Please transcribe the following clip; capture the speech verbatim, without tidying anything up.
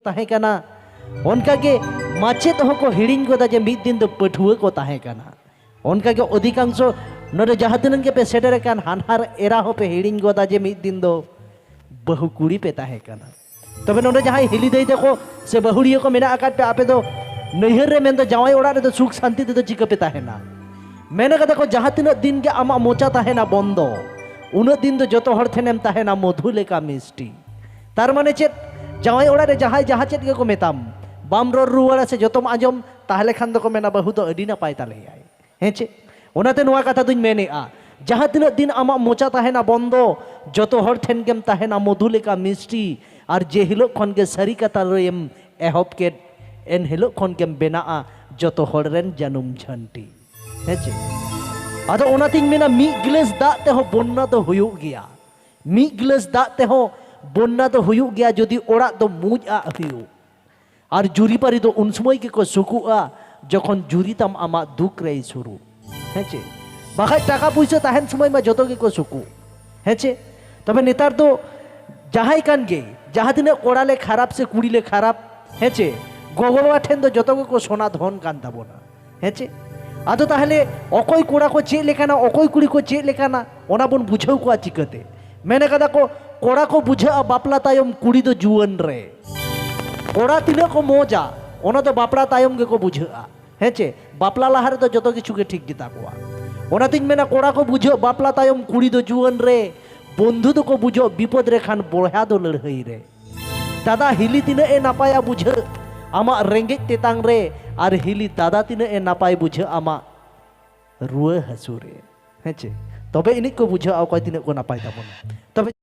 ᱛᱟᱦᱮᱸ ᱠᱟᱱᱟ᱾ ᱚᱱᱠᱟᱜᱮ ᱢᱟᱪᱮᱫ ᱦᱚᱸᱠᱚ ᱦᱤᱲᱤᱧ ᱜᱚᱫᱟ ᱡᱮ ᱢᱤᱫ ᱫᱤᱱ ᱫᱚ ᱯᱟᱹᱴᱷᱩᱣᱟᱹ ᱠᱚ ᱛᱟᱦᱮᱸ ᱠᱟᱱᱟ᱾ ᱚᱱᱠᱟᱜᱮ ᱚᱫᱷᱤᱠᱟᱝᱥᱚ ᱱᱚᱰᱮ ᱡᱟᱦᱟᱸ ᱛᱤᱱᱟᱹᱜ ᱜᱮᱯᱮ ᱥᱮᱴᱮᱨ ᱟᱠᱟᱱ, ᱦᱟᱱᱦᱟᱨ ᱮᱨᱟ ᱦᱚᱸᱯᱮ ᱦᱤᱲᱤᱧ ᱜᱚᱫᱟ ᱡᱮ ᱢᱤᱫ ᱫᱤᱱ ᱫᱚ ᱵᱟᱹᱦᱩ ᱠᱩᱲᱤ ᱯᱮ ᱛᱟᱦᱮᱸ ᱠᱟᱱᱟ᱾ ᱛᱚᱵᱮ ᱱᱚᱰᱮ ᱡᱟᱦᱟᱸᱭ ᱦᱤᱞᱤ ᱫᱟᱹᱭ ᱛᱟᱠᱚ ᱥᱮ ᱵᱟᱹᱦᱩᱲᱤᱭᱟᱹ ᱠᱚ ᱢᱮᱱᱟᱜ ᱟᱠᱟᱫ ᱯᱮ, ᱟᱯᱮ ᱫᱚ ᱱᱟᱹᱭᱦᱟᱹᱨ ᱨᱮ ᱢᱮᱱᱫᱚ ᱡᱟᱶᱟᱭ ᱚᱲᱟᱜ ᱨᱮᱫᱚ ᱥᱩᱠ ᱥᱟᱱᱛᱤ ᱛᱮᱫᱚ ᱪᱤᱠᱟᱹ ᱯᱮ ᱛᱟᱦᱮᱱᱟ? ᱢᱮᱱ ᱠᱟᱫᱟ ᱠᱚ, ᱡᱟᱦᱟᱸ ᱛᱤᱱᱟᱹᱜ ᱫᱤᱱ ᱜᱮ ᱟᱢᱟᱜ ᱢᱚᱪᱟ ᱛᱟᱦᱮᱱᱟ ᱵᱚᱱᱫᱚ, ᱩᱱᱟᱹᱜ ᱫᱤᱱ ᱫᱚ ᱡᱚᱛᱚ ᱦᱚᱲ ᱴᱷᱮᱱᱮᱢ ᱛᱟᱦᱮᱱᱟ ᱢᱚᱫᱷᱩ ᱞᱮᱠᱟ ᱢᱤᱥᱴᱤ᱾ ᱛᱟᱨ ᱢᱟᱱᱮ ᱪᱮᱫ? ᱡᱟᱶᱟᱭ ᱚᱲᱟᱜ ᱨᱮ ᱡᱟᱦᱟᱸᱭ ᱡᱟᱦᱟᱸ ᱪᱮᱫ ᱜᱮᱠᱚ ᱢᱮᱛᱟᱢ, ᱵᱟᱢ ᱨᱚᱲ ᱨᱩᱣᱟᱹᱲᱟ ᱥᱮ ᱡᱚᱛᱚᱢ ᱟᱸᱡᱚᱢ, ᱛᱟᱦᱞᱮ ᱠᱷᱟᱱ ᱫᱚᱠᱚ ᱢᱮᱱᱟ, "ᱵᱟᱹᱦᱩ ᱫᱚ ᱟᱹᱰᱤ ᱱᱟᱯᱟᱭ ᱛᱟᱞᱮᱭᱟᱭ᱾" ᱦᱮᱸ ᱪᱮ? ᱚᱱᱟᱛᱮ ᱱᱚᱣᱟ ᱠᱟᱛᱷᱟ ᱫᱩᱧ ᱢᱮᱱᱮᱜᱼᱟ, ᱡᱟᱦᱟᱸ ᱛᱤᱱᱟᱹᱜ ᱫᱤᱱ ᱟᱢᱟᱜ ᱢᱚᱪᱟ ᱛᱟᱦᱮᱱᱟ ᱵᱚᱱᱫᱚ, ᱡᱚᱛᱚ ᱦᱚᱲ ᱴᱷᱮᱱ ᱜᱮᱢ ᱛᱟᱦᱮᱱᱟ ᱢᱚᱫᱷᱩ ᱞᱮᱠᱟ ᱢᱤᱥᱴᱤ᱾ ᱟᱨ ᱡᱮ ᱦᱤᱞᱳᱜ ᱠᱷᱚᱱ ᱜᱮ ᱥᱟᱹᱨᱤ ᱠᱟᱛᱷᱟ ᱞᱟᱹᱭᱮᱢ ᱮᱦᱚᱵ ᱠᱮᱫ, ᱮᱱ ᱦᱤᱞᱳᱜ ᱠᱷᱚᱱ ᱜᱮᱢ ᱵᱮᱱᱟᱜᱼᱟ ᱡᱚᱛᱚ ᱦᱚᱲ ᱨᱮᱱ ᱡᱟᱹᱱᱩᱢ ᱡᱷᱟᱹᱱᱴᱤ᱾ ᱦᱮᱸ ᱪᱮ? ᱟᱫᱚ ᱚᱱᱟᱛᱤᱧ ᱢᱮᱱᱟ, ᱢᱤᱫ ᱜᱤᱞᱟᱹᱥ ᱫᱟᱜ ᱛᱮᱦᱚᱸ ᱵᱚᱱᱱᱟ ᱫᱚ ᱦᱩᱭᱩᱜ ᱜᱮᱭᱟ᱾ ᱢᱤᱫ ᱜᱤᱞᱟᱹᱥ ᱫᱟᱜ ᱛᱮᱦᱚᱸ ᱵᱚᱱᱱᱟ ᱫᱚ ᱦᱩᱭᱩᱜ ᱜᱮᱭᱟ, ᱡᱩᱫᱤ ᱚᱲᱟᱜ ᱫᱚ ᱢᱩᱸᱡ ᱟᱜ ᱦᱩᱭᱩᱜ᱾ ᱟᱨ ᱡᱩᱨᱤᱯᱟᱹᱨᱤ ᱫᱚ ᱩᱱ ᱥᱚᱢᱚᱭ ᱜᱮᱠᱚ ᱥᱩᱠᱩᱜᱼᱟ, ᱡᱚᱠᱷᱚᱱ ᱡᱩᱨᱤ ᱛᱟᱢ ᱟᱢᱟᱜ ᱫᱩᱠ ᱨᱮᱭ ᱥᱩᱨᱩᱜ᱾ ᱦᱮᱸ ᱪᱮ? ᱵᱟᱠᱷᱟᱡ ᱴᱟᱠᱟ ᱯᱩᱭᱥᱟᱹ ᱛᱟᱦᱮᱱ ᱥᱚᱢᱚᱭ ᱢᱟ ᱡᱚᱛᱚ ᱜᱮᱠᱚ ᱥᱩᱠᱩᱜ᱾ ᱦᱮᱸ ᱪᱮ? ᱛᱚᱵᱮ ᱱᱮᱛᱟᱨ ᱫᱚ ᱡᱟᱦᱟᱸᱭ ᱠᱟᱱ ᱜᱮ, ᱡᱟᱦᱟᱸ ᱛᱤᱱᱟᱹᱜ ᱠᱚᱲᱟ ᱞᱮ ᱠᱷᱟᱨᱟᱯ ᱥᱮ ᱠᱩᱲᱤ ᱞᱮ ᱠᱷᱟᱨᱟᱯ, ᱦᱮᱸ ᱪᱮ, ᱜᱚᱜᱚ ᱵᱟᱵᱟ ᱴᱷᱮᱱ ᱫᱚ ᱡᱚᱛᱚ ᱜᱮᱠᱚ ᱥᱚᱱᱟ ᱫᱷᱚᱱ ᱠᱟᱱ ᱛᱟᱵᱚᱱᱟ᱾ ᱦᱮᱸ ᱪᱮ? ᱟᱫᱚ ᱛᱟᱦᱞᱮ ᱚᱠᱚᱭ ᱠᱚᱲᱟ ᱠᱚ ᱪᱮᱫ ᱞᱮᱠᱟᱱᱟ, ᱚᱠᱚᱭ ᱠᱩᱲᱤ ᱠᱚ ᱪᱮᱫ ᱞᱮᱠᱟᱱᱟ, ᱚᱱᱟ ᱵᱚᱱ ᱵᱩᱡᱷᱟᱹᱣ ᱠᱚᱣᱟ ᱪᱤᱠᱟᱹᱛᱮ? ᱢᱮᱱ ᱠᱟᱫᱟ ᱠᱚ, ᱠᱚᱲᱟ ᱠᱚ ᱵᱩᱡᱷᱟᱹᱜᱼᱟ ᱵᱟᱯᱞᱟ ᱛᱟᱭᱚᱢ ᱠᱩᱲᱤ ᱫᱚ ᱡᱩᱣᱟᱹᱱ ᱨᱮ᱾ ᱠᱚᱲᱟ ᱛᱤᱱᱟᱹᱜ ᱠᱚ ᱢᱚᱡᱟ, ᱚᱱᱟ ᱫᱚ ᱵᱟᱯᱞᱟ ᱛᱟᱭᱚᱢ ᱜᱮᱠᱚ ᱵᱩᱡᱷᱟᱹᱜᱼᱟ᱾ ᱦᱮᱸ ᱪᱮ? ᱵᱟᱯᱞᱟ ᱞᱟᱦᱟ ᱨᱮᱫᱚ ᱡᱚᱛᱚ ᱠᱤᱪᱷᱩ ᱜᱮ ᱴᱷᱤᱠ ᱜᱮᱛᱟ ᱠᱚᱣᱟ᱾ ᱚᱱᱟᱛᱤᱧ ᱢᱮᱱᱟ, ᱠᱚᱲᱟ ᱠᱚ ᱵᱩᱡᱷᱟᱹᱜ ᱵᱟᱯᱞᱟ ᱛᱟᱭᱚᱢ ᱠᱩᱲᱤ ᱫᱚ ᱡᱩᱣᱟᱹᱱ ᱨᱮ, ᱵᱚᱱᱫᱷᱩ ᱫᱚᱠᱚ ᱵᱩᱡᱷᱟᱹᱜ ᱵᱤᱯᱚᱫ ᱨᱮ, ᱠᱷᱟᱱ ᱵᱚᱭᱦᱟ ᱫᱚ ᱞᱟᱹᱲᱦᱟᱹᱭ ᱨᱮ᱾ ᱫᱟᱫᱟ ᱦᱤᱞᱤ ᱛᱤᱱᱟᱹᱜ ᱮ ᱱᱟᱯᱟᱭᱟ ᱵᱩᱡᱷᱟᱹᱜ ᱟᱢᱟᱜ ᱨᱮᱸᱜᱮᱡ ᱛᱮᱛᱟᱝ ᱨᱮ, ᱟᱨ ᱦᱤᱞᱤ ᱫᱟᱫᱟ ᱛᱤᱱᱟᱹᱜ ᱮ ᱱᱟᱯᱟᱭ ᱵᱩᱡᱷᱟᱹᱜ ᱟᱢᱟᱜ ᱨᱩᱣᱟᱹ ᱦᱟᱹᱥᱩ ᱨᱮ᱾ ᱦᱮᱸ ᱪᱮ? ᱛᱚᱵᱮ ᱮᱱᱮᱡ ᱠᱚ ᱵᱩᱡᱷᱟᱹᱜᱼᱟ ᱚᱠᱚᱭ ᱛᱤᱱᱟᱹᱜ ᱠᱚ ᱱᱟᱯᱟᱭ ᱛᱟᱵᱚᱱᱟ᱾ ᱛᱚᱵᱮ